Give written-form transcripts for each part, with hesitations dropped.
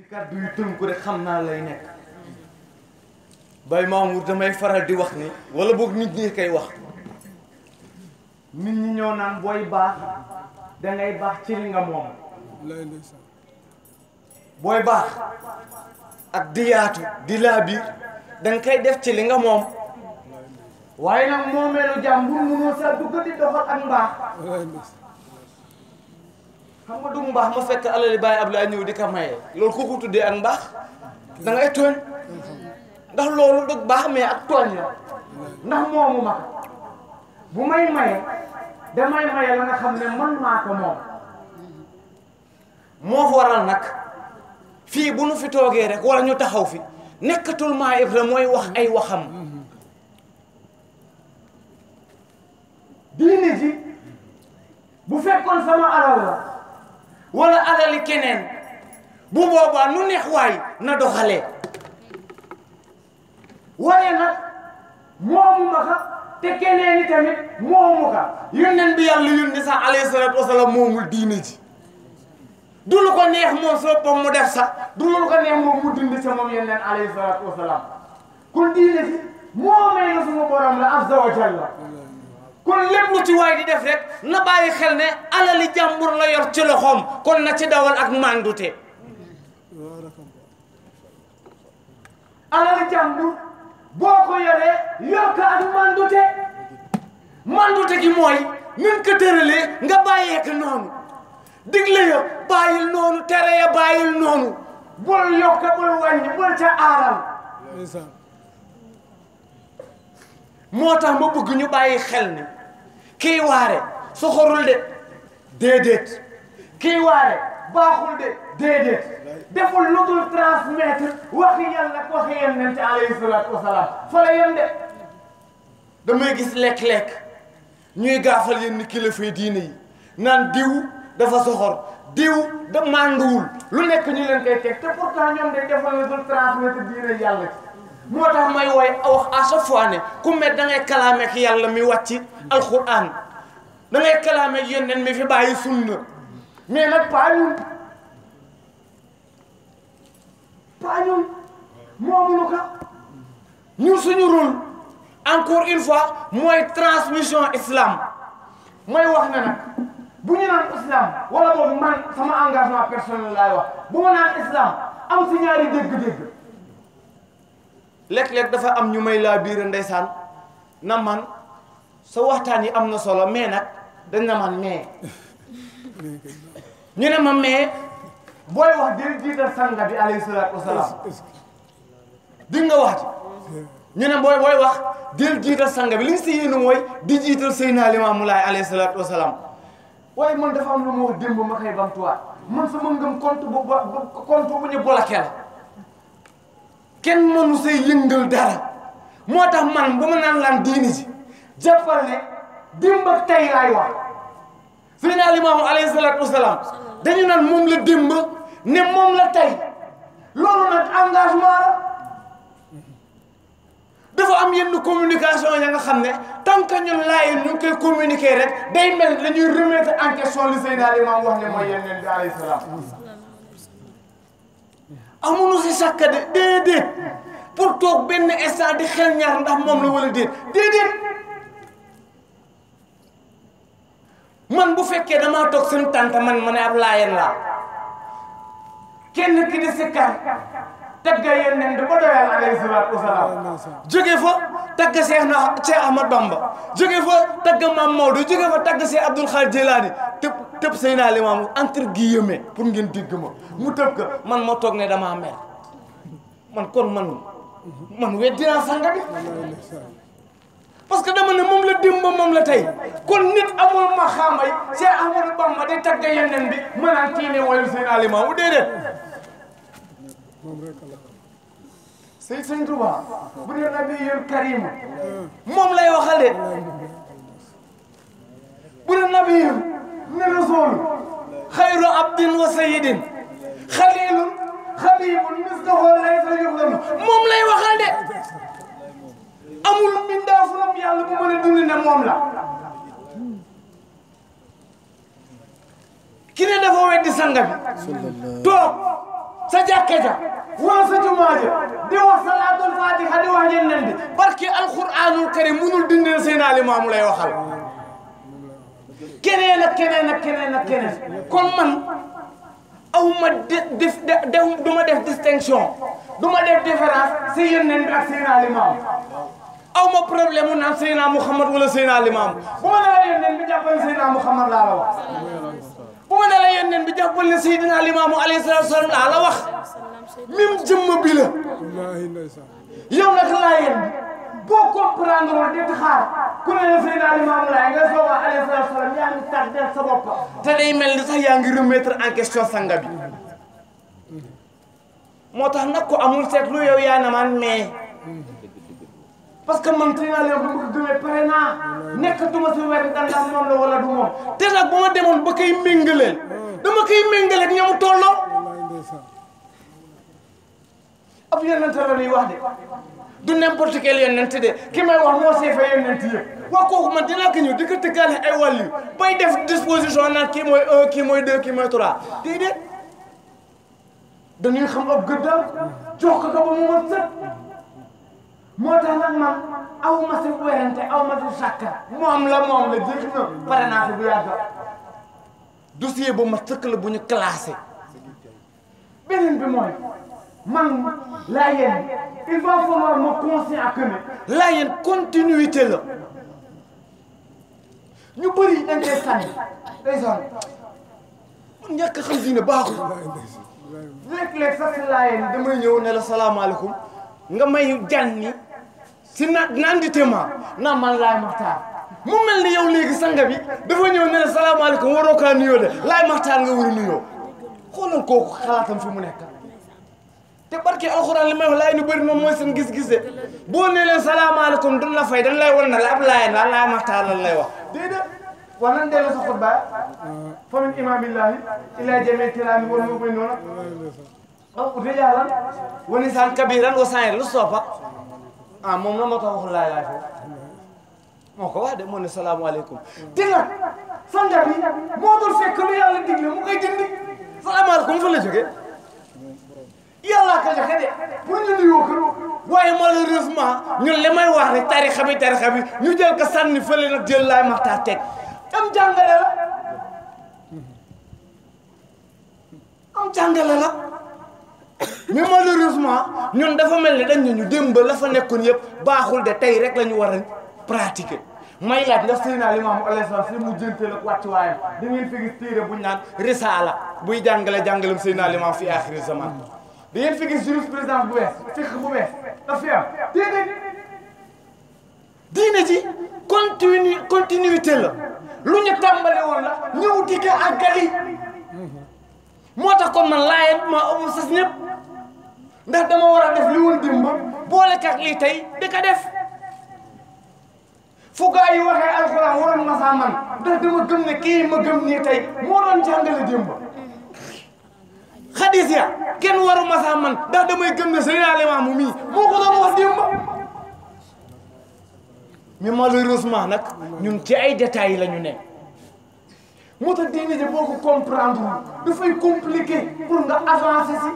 kàddu yu tënku rek xam naa lay nekk Baye Mamour damay faral di wax ni wala boog nit ñi koy wax nit ñi ñoo naan booy baax dangay baax ci li nga moom booy baax ak di yaatu di laa biir danga koy def ci li nga moom waaye nag moomeelu jàmbur mënoo sa dugg di doxal ak mbaax xam nga du mbaax ma fekk alali Baye Abdoulaye ñëw di ko maye loolu ku ko tuddee ak mbaax da ngay tooñ ndax loolu du baax mais ak tooñ la ndax moomu ma bu may maye damay maye la nga xam ne man maa ko moom moo waral nag fii bu nu fi toogee rek wala ñu taxaw fi nekkatul maa Ibra mooy wax ay waxam diine ji bu fekkoon sama alal la wala alali keneen bu boobaa nu neex waay na doxalee waaye nag moomu ma ka te keneen i tamit moomu ka yónneen bi yàlla yónni sax alayhi salaatu wasalaam moomul diine ji du lu ko neex moom soppam mu def sax du lu ko neex moom mu dindi sa moom yónneen alayhi salaatu wasalaam kon diine ji moomee na suma borom la azza wa jalla kon lépp lu ci waay di def rek na bàyyi xel ne alali jàmbur la yor ci loxoom kon na ci dawal ak mandute alali jàmbur boo ko yoree yor ko ak mandute gi mooy nin ko tëralee nga bàyyee ko noonu digle ya bàyyil noonu tere ya bàyyil noonu bul yokk bul wàññi bul ca aaral moo tax ma bëgg ñu bàyyi xel ne kii waare soxorul de déedéet kii waare baaxul de déedéet deful lu dul transmettre waxi yàlla ak waxi yonent alayhi salaatu wasalaam fa la yem de damay gis lekk-lekk ñuy gaafal yenn kilifa diine yi naan diw dafa soxor diw da mànduwul lu nekk ñu leen koy teg te pourtant ñoom de defal lu dul transmettre diine yàlla ci moo tax may woy wax à chaque fois ne ku met da ngay kalaame ak yàlla mi wàcc alquran da ngay kalaame ak yonent mi fi bàyyi sunna mais nag pas ñun moomuñu ko ñun suñu rôle encore une fois mooy transmission islam mooy wax ne nag bu ñu naan islam wala boobu man sama engagement personnel laay wax bu ma naan islam am si ñaari dégg-dégg léeg-léeg dafa am ñu may laa biir ndeysaan na man sa waxtaan yi am na solo mais nag dañ na man mais ñu ne ma mais booy wax del jiital sanga bi alayhi salaatu wasalaam di nga wax ñu ne booy wax del jiital sanga bi li ñu si yéene mooy di jiital Seydina Limaamu Laay alayhi salaatu wasalaam waaye man dafa am lu ma wax démb ma koy bamtuwaat man sama ngëm compte bu ñu bloqué la kenn mënu say yëngal dara moo tax man bu ma naan laan diini ji jàppal ne démb ak tey laay wax Seydina Limaamu alayhi salaatu wasalaam dañu naan moom la démb ne moom la tey loolu nag engagement la dafa am yenn communication ya nga xam ne tant que ñun laay ñu ngi koy communiquer rek day mel dañuy remettre en question li Seydina Limaamu wax ne mooy yonent bi alayhi salaam amuñu si sakka de déedéet pour toog benn instant di xel ñaar ndax moom la wala déedéet man bu fekkee damaa toog seen tànta man ma ne ab laayeen laa kenn ki di sikkar tagga yonent ba doyal alayhi salaatu wasalaam jóge fa tagga Cheikh Ahmad Bamba jóge fa tagga Maam Maodo jóge fa tagga Cheikh Abdoul Khadir Jilani tëb Seydina Limaamu entre guillemets pour ngeen dégg mu tëb ka man ma toog ne damaa mer man kon man weddi naa sanga bi parce que dama ne moom la démb moom la tey kon nit amul ma xaamay Cheikh Ahmadou Bamba di tagga yonent bi ma naan tiine woyul Seydina Limaamu déedéet Sëñ Tuubaa bu dee nabiyul karim moom lay waxal de bu dee nabiyul ne rasul xayru abdin wa sayyidin xalilun xabibun mislahu laysa yuxlamu moom lay waxal de amul mbindaafunam yàlla bu mën a dund ne moom la ki ne dafa weddi sanga bi toog sa jàkka ja wala sa jumaa ja di wax salaatul fatiha di wax yeneen bi barke alquranul karim munul dindil Seydina Limaamu lay waxal keneen ak keneen ak keneen ak keneen kon man awma duma def distinction duma def différence si yeneen bi ak Seydina Limaamu awma problème mu naan Seydina Muhammad wala Seydina Limaamu bu ma ne la yeneen bi jàppal Seydina Muhammad laa la wax bu ma ne la yeneen bi jàppal ne Seydina Limaamu alayhi salaatu wa salaam laa la wax même jëmm bi la yow nag laa yéen boo comprendre di xaar ku ne la Seydina Limaamu Laay nga soog a alayhi salaatu wa salaam yaa ngi tardé sa bopp te day mel ni sax yaa ngi remettre en question sanga bi moo tax nag ko amul seetlu yow yaa na man mais parce que man Seydina Limaamu bu ko gëmee pare naa nekkatuma si weer ndax moom la wala du moom te nag bu ma demoon ba koy méngaleel dama koy méngaleeg ñamu tolloo ab yonent la ñuy wax de du n'importe quel yonent de ki may wax moo seefa yonent yëpp waa kooku man dinaa ko ñëw di ko tëggaale ay wàll yu bay def disposition naan kii mooy 1 kii mooy 2 kii mooy 3 déedéet dañuy xam ab gëddam jox ko ba mu mat sët moo tax nag man aw ma si werante aw ma si sàkka moom la jeex na pare naa si bu yàgg dossier bu ma sëkk la bu ñu classé beneen bi mooy man Laayeen il va falloir me conscient que ne Laayeen continuité la ñu bëri dañ koy sànni ndeysaan man ñàkk xam diine baaxul léeg-léeg sax si Laayeen damay ñëw ne la salaamaaleykum nga may jànni si nandite ma naan man Laay Maxtaar mu mel ni yow léegi sanga bi dafa ñëw ne la salaamaaleykum waroo kaa nuyoo de Laay Maxtaar nga war a nuyoo xoolal kooku xalaatam fi mu nekk te barke alxuraan li may wax laay nu bëri moom mooy seen gis-gis de boo nee leen salaamaaleykum duñ la fay dañ lay wan ne la ab laayeen la Laay Maxtaar lan lay wax déedéet war nañ dellu sa xutba fa min imaamillahi ila jami tiraami wal mu'minuuna rijaalan wa nisaan kabiran wa saayir lu soppa moom la ma ko wax laay foofu moo ko wax de moo ne salaamaaleykum te nag sanga bi moo dul fekk lu yàlla digle mu koy dindi salaamaaleykum fa la jógee yàlla ka joxe de pour ñu nuyoo ko waaye malheureusement ñun li may wax rek tarixa bi ñu jël ko sànni fële nag jël Laay Maxtaar teg am jàngale la mais malheureusement ñun dafa mel ni dañ ñu démb la fa nekkoon yëpp baaxul de tey rek la ñu war a pratiquer may laaj ndax Seydina Limaamu alayhi salaam si mu jënteel ak wàcc waayam da ngeen fi gis téere buñ naan risaala buy jàngalem Seydina Limaamu fi aaxiri zaman da ngeen fi gis jurisprudence bu bees fiqh bu bees daf fi am déedéet diine ji continuité la lu ñu tàmbale woon la ñëw di ko àggali moo tax kon man Laayeen ma amul sas ñëpp ndax dama war a def li woon démb boole kak lii tey di ko def fu gaa yi waxee alxuraan waroon ma saa man ndax dama gëm ne kii ma gëm nii tey moo doon jàngale démb xadis ya kenn waru ma saa man ndax damay gëm ne Seydina Limaamu mii moo ko doon wax démb mais malheureusement nag ñun ci ay détails la ñu ne moo tax diine ji boo ko comprendre dafay compliqué pour nga avancer si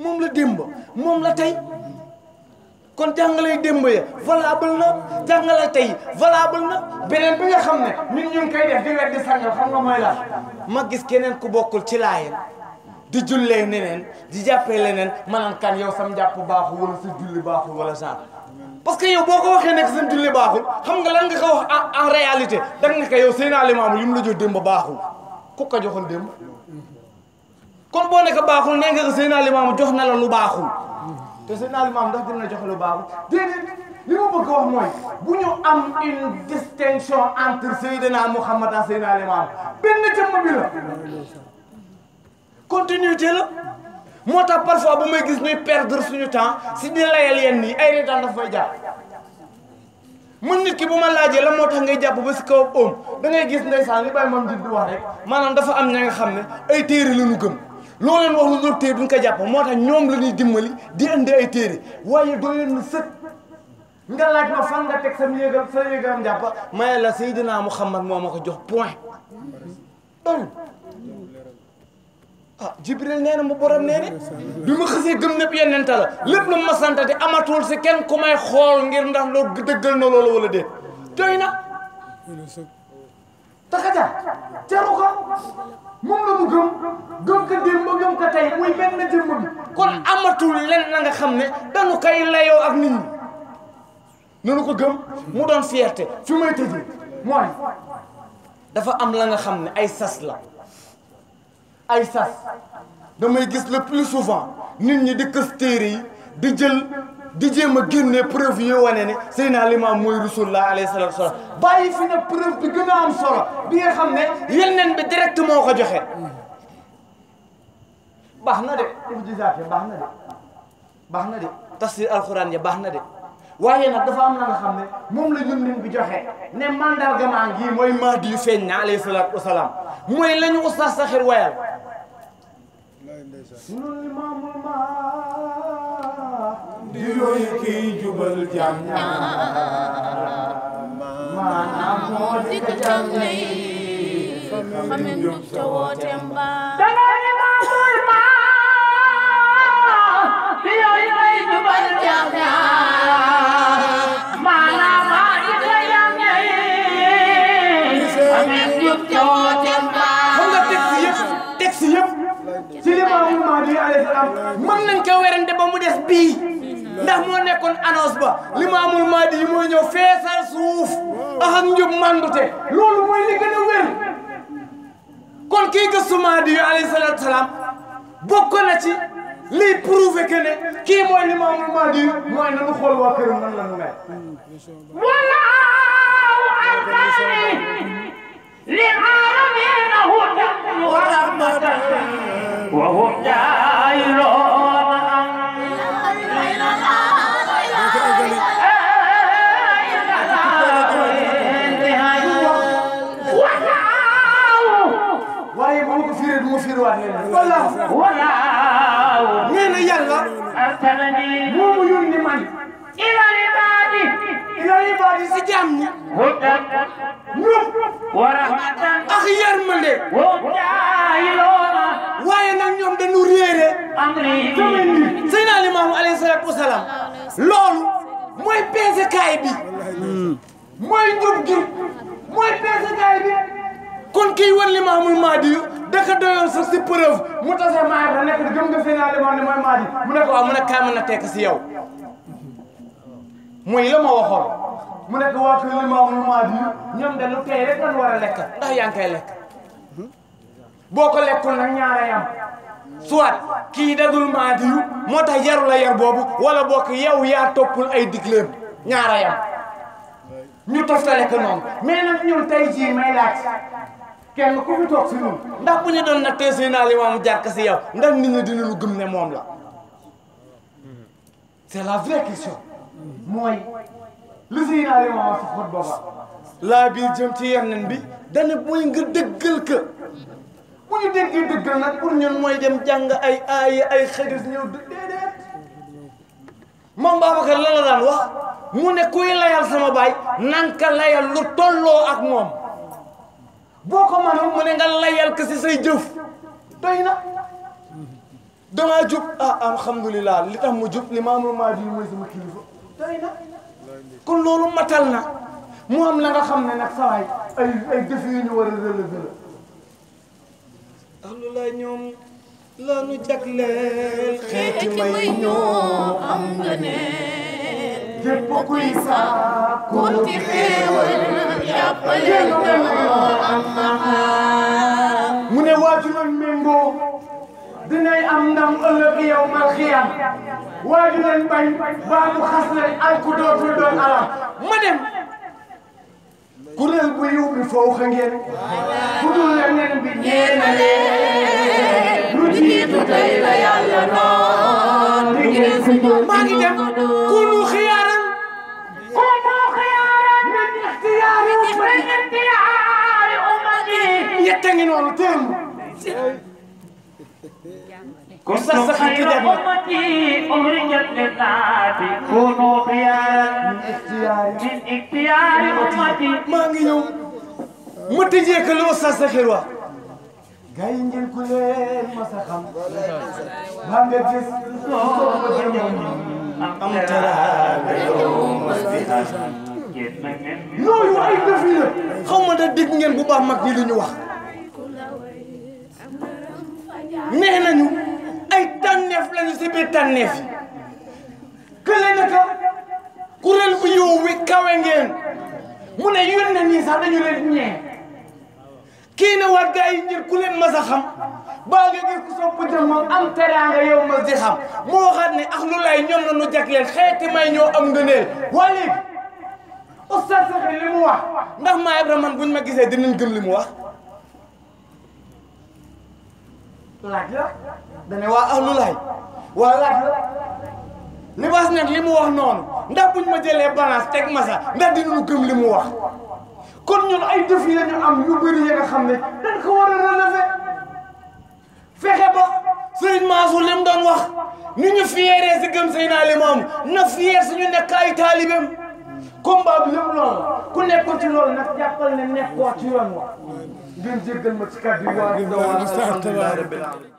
moom la démb moom la tey kon jàngale démb ya valable na jàngale tey valable na beneen bi nga xam ne ñun ñu ngi koy def di wet di sàngal xam nga mooy la ma gis keneen ku bokkul ci Laayeen di jullee neneen di jàppee leneen maanaam kan yow sam jàpp baaxul wala sa julli baaxul wala genre parce que yow boo ko waxee nekk seen julli baaxul xam nga lan nga ko wax en réalité danga ne ko yow Seydina Limaamu li mu la jox démb baaxul ku ko joxoon démb kon boo nekk baaxul nee nga ko Seydina Limaamu jox na la lu baaxul te Seydina Limaamu ndax dina joxe lu baaxul déedéet li ma bëgg a wax mooy bu ñu am une distinction entre Seydina Muhammad ak Seydina Limaamu benn jëmm bi la continuité la moo tax parfois bu may gis ñuy perdre suñu temps si di layal yenn nii ay reetaan daf fay jàpp mën nit ki bu ma laajee la moo tax ngay jàpp ba si kaw oom da ngay gis ndeysaan li bàyyi moom di wax rek maanaam dafa am ña nga xam ne ay téere la ñu gëm loo leen wax lu dul téere duñ ko jàpp moo tax ñoom la ñuy dimbali di indi ay téere waaye doo leen na sët nga laaj ma fan nga teg sa yëgal jàpp maye la Seydina Muhammad moo ma ko jox point ah Jibril nee na mu borom nee ne bi ma xasee gëm népp yonent la lépp lu ma santati amatul si kenn ku may xool ngir ndax loolu dëggal na loolu wala déet doy na taxaja jaru ko moom la mu gëm ko démb gëm ko tey muy benn jëmm bi kon amatul len na nga xam ne dañu koy layoo ak nit ñi nanu ko gëm mu doon fierté fi may tëjee mooy dafa am la nga xam ne ay sas la ay sas damay gis le plus souvent nit ñi di kës téere yi di jël di jéem a génne preuve yi wane ne Seydina Limaamu mooy Rasulullah alayhi salaatu wa salaam bàyyi fi nag preuve bi gën a am solo bi nga xam ne yeneen bi direct moo ko joxe baax na de mujizaat baax na de tafsir alquran ya baax na de waaye nag dafa am na nga xam ne moom la yónneen bi joxe ne mandarga maa ngi mooy Mahdi yu feeñ na alayhi salaatu wa salaam mooy la ñu Oustaz Sakhir wayal nun Limaamul Mahdi yooyu kiy jubal jàmm maanaam moo di ko jàmm yi xamem jub ca wooteem ba danga Limaamul Mahdi yooyu kiy jubal jàmm maanaam moo di ko jàmm yi xamem jub ca wooteem ba xam nga texte yëpp ci Limaamul Mahdi alayhi salaam mën nañ ko werante ba mu des bii ndax moo nekkoon annonce ba Limaamul Mahdi yi mooy ñëw feesal suuf ak njub mandute loolu mooy li gën a wér kon kii gëstu Mahdi yi alayhi salaatu salaam bokk na ci liy prouver que ne kii mooy Limaamul Mahdi yi mooy nanu xool waa këram nan la nu mel wallahu arfani lil aalamiina hudan wa rahmatan wa hum jaahiluun waaye bu ma ko firee du ma firiwaat nee na yàlla moomu yónni man ilal ibaadi si jaam ñi ñëpp ak yërmande waaye nag ñoom dañu réere sama nit Seydina Limaamu alayhi salaatu wa salaam loolu mooy peesekaay bi mooy njub gi mooy peesekaay bi kon kii wan Limaamul Mahdi yu daka doyoon sax si preuve mu tase maa da nekk gëm nga Seydina Limaamu ne mooy Mahdi mu ne ko waaw mu ne kaay mën na tekk si yow mooy la ma waxoon mu ne ko waa kër Limaamul Mahdi yu ñoom de lu tey rek lan war a lekk ndax yaa ngi koy lekk boo ko lekkul nag ñaara yam soit kii dadul Mahdi yu moo tax yaru la yar boobu wala boo ko yow yaa toppul ay digleem ñaara yam ñu toftale ko noonu mais nag ñun tey jii may laaj kenn ku fi toog si ñun ndax bu ñu doon nag tey Seydina Limaamu jarka si yow ndax nit ñi dinañu gëm ne moom la c'est la vraie question mooy li Seydina Limaamu si xut booba laa biir jëm ci yeneen bi dana mooy nga dëggal ka bu ñu déggee dëggal nag pour ñun mooy dem jàng ay ay xadis ñëw déedéet moom Babacar la la daan wax mu ne kuy layal sama baay nanka layal lu tolloo ak moom boo ko mënul mu ne nga layal ko si say jëf doy na damaa jub alhamdulilah li tax mu jub Limaamul Mahdi yi mooy sama kilifa doy na kon loolu matal na mu am la nga xam ne nag sawaay ay défi yu ñu war a relever la alhamdulilah ñoom la nu jagleel xeeti may ñoo am nga ne képp kuy sàkku ci xéewal jàppale ñoo am maxaam mu ne waajuroon méngoo dinay am ndam ëllëg yow mal xiyam waajuroon bañ baa mu xas leen ay ku dootul doon alam ma dem kuréel bu yiw bi foofu ngeen ku dul leneen bi ñeena leen lu jiitu tey la yàlla noon di ngeen si doon maa ngi dem kunu xiyaaran min ixtiyaari ummati ñetta ngi noonu téem ko sax sax ci dem أخرجت للناس كونوا خيارا من اختيار أمتي maa ngi ñëw ma tëjee ko li Oustaz Sakhir wax gay ngeen ku leen masa xam ba nga gis soo ko jëmoon am teraanga yow mas di xam yooyu ay defi la xaw ma da dégg ngeen bu baax mag ñi li ñu wax nee nañu ay tànneef lañu si biir tànneef yi kële naka kuréel bu yow wi kawe ngeen mu ne yónne nii sax dañu leen ñee kii ne war gaa yi ngir ku leen mas a xam baa nga gis ku sopp jëmmam am teraanga yow mas di xam moo waxaat ne ak lu lay ñoom na nu jagleel xeeti may ñoo am ngëneel waa léegi oustaz Saxi li mu wax ndax maa Ibra man buñ ma gisee dinañ gëm li mu wax laaj la dane waa ahlu laay waa laaj la libaas nag li mu wax noonu ndax buñ ma jëlee balance teg masa ndax dinañu gëm li mu wax kon ñun ay défi la ñu am yu bëri yi nga xam ne dañ ko war a relever fexe ba Sëriñ Mansour li mu doon wax ni ñu fieree si gëm Seydina Limaamu na fier suñu nekk ay taalibeem combat bi lépp loolu ku nekkoo ci loolu nag jàppal ne nekkoo ci yoon wa ngeen jéggal ma ci kàddu yi waa alhamdulilah rabbil alamin